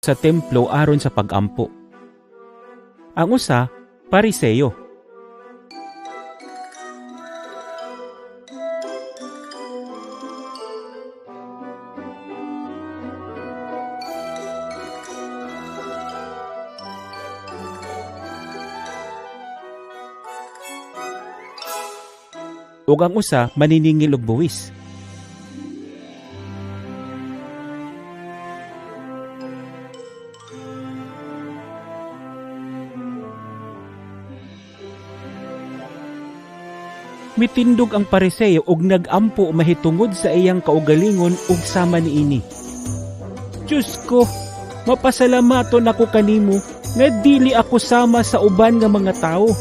Sa templo aron sa pag-ampo. Ang usa, Pariseo. Ug ang usa maniningil og buwis. Mitindog ang Pariseo ug nag-ampo mahitungod sa iyang kaugalingon ug sama niini. Diyos ko, mapasalamaton ako kanimo nga dili ako sama sa uban nga mga tawo,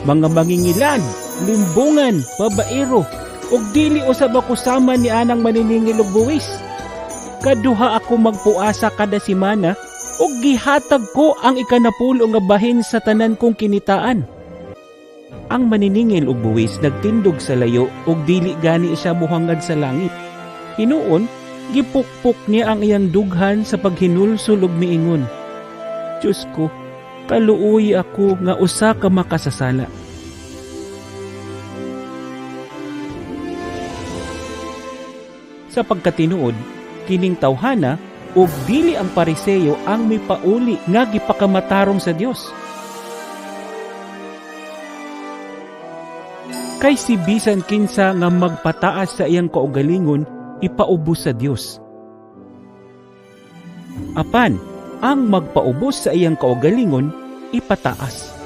mga mangingilan, limbungan, babaero, ug dili usab ako sama ni anang maniningil og buwis. Kaduha ako magpuasa kada semana ug gihatag ko ang ikanapulo nga bahin sa tanan kong kinitaan. Ang maniningil og buwis nagtindog sa layo ug dili gani siya muhangad sa langit. Hinuon, gipukpok niya ang iyang dughan sa paghinulsol ug miingon, Diyos ko, kaluoy ako nga usa ka makasasala. Sa pagkatinuod, kining tawhana ug dili ang Pariseo ang mipauli nga gipakamatarong sa Dios. Kay si bisan kinsa nga magpataas sa iyang kaugalingon, ipaubos sa Dios. Apan, ang magpaubos sa iyang kaugalingon, ipataas.